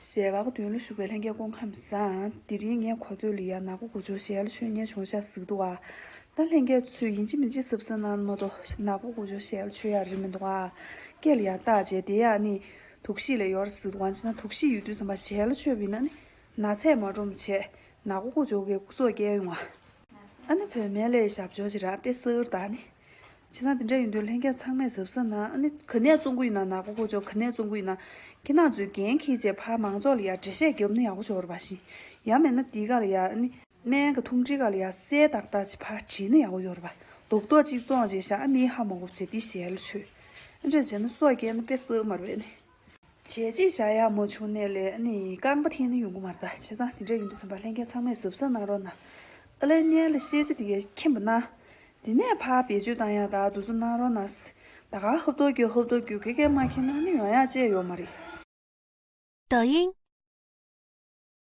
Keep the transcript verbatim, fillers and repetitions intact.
ཞལ་བ་གོ་དོན་ལ་ཞུགས་པའི་ལྷན་རྒྱས་སྐུ་ཁམས་བཟང་། དེ་རིང་ངའི་གོ་ཐོས་ལ་ཡ་ནག་པོ་གོ་ཅོག་ཞལ་མཆོད་ཉན་བྱུང་ཤག་ཟིག་འདུག་ཨ། ད་ལྷན་རྒྱས་ཚོས་ཡིན་གཅིག་མིན་གཅིག་གཟབ་གཟབ་གནང་མ་གཏོགས་ནག་པོ་གོ་ཅོག་ཞལ་མཆོད་ཡ་རེད་མི་འདུག་ཨ། སྐེ་ལ་ཡ་བཏགས་བྱས་དེ་ཡ་ནི་དུག་ཤེས་ལ་ཡོད་རེད་ཟིག་འདུག་ཨ། བྱས་ན་དུག་ཤེས་ཡོད་དུས་ཙམ་པ་ཞལ་མཆོད་པ་ཡིན་ན་ནི་ན་ཚས་མ་འགྲོམ་བྱས་ནག་པོ་གོ་ཅོག་གི་སོ་སྐྱེ་ཡོང་ཨ། ཨ་ནི་བོད་སྨན་ལས་ཞབས་ཕྱོགས་ཅིག་ར་དཔེ་གསར་ད་ནི། བྱས་ཙང་དེ་འདྲ་ཡིན་དུས་ལྷན་རྒྱས་ཚང་མས་གཟབ་གཟབ་གནང་། ཨ་ནི་ག་ནས་བཙོང་གི་ཡིན་ན། ནག་པོ་གོ་ཅོག་ག་ནས་བཙོང་གི་ཡིན་ན། ཁྱེད་རང་ཚོས་འགན་འཁྱེར་བྱས་ཕར་མང་ཚོགས་ལ་ཡ་འགྲེལ་བཤད་རྒྱབ་ན་ཡག་པོ་ཡོད་རེད་པ་ཞིག་ཡང་མིན་ན་དེའི་སྒང་ལ་ཡ་ཨ་ནི་སྨན་གྱི་ཐུང་གྲས་སྒང་ལ་ཡ་གསལ་ཏག་ཏག་ཅིག་ཕར་བྲིས་ན་ཡག་པོ་ཡོད་རེད་པ། རྡོག་རྡོག་ཅིག་བཙོང་བྱས་ཤག་ཨ་མིས་ཧ་མ་གོ་བྱས་འདི་ཞལ་མཆོད། ཨ་འདྲ་བྱས་ན་སོ་སྐྱེ་ན་དཔེ་གསར་མ་རེད་པས་ནི། བྱས་རྗེས་བཞག་ཡག་མ་བྱུང་ནས་ལས་ཨ་ནི་རྐང་པ་འཐེན་ནས་ཡོང་གི་མ་རེད་ད། བྱས་ཙང་དེ་འདྲ་ཡིན་དུས་ཙམ་པ་ལྷན་རྒྱས་ཚང་མས་གཟབ་གཟབ་གནང་རོགས་གནང་། ཨ་ལས་སྔོན་ལ་ཤེས་བྱ་དེ་གས་མཁྱེན་པ་ན། དེ་ནས་ཕར་བེད་སྤྱོད་བཏང་ཡག་ད་དུ་ཚོ་གནང་རོགས་གནང་། ད་ག་ཧབ་ཏོ་རྒྱུ་ཧབ་ཏོ་རྒྱུ་གེ་གེ་མ་མཁྱེན་ན་ནི་ཡོང་ཡག་ཅེས་ཡོད་མ་རེད། 抖音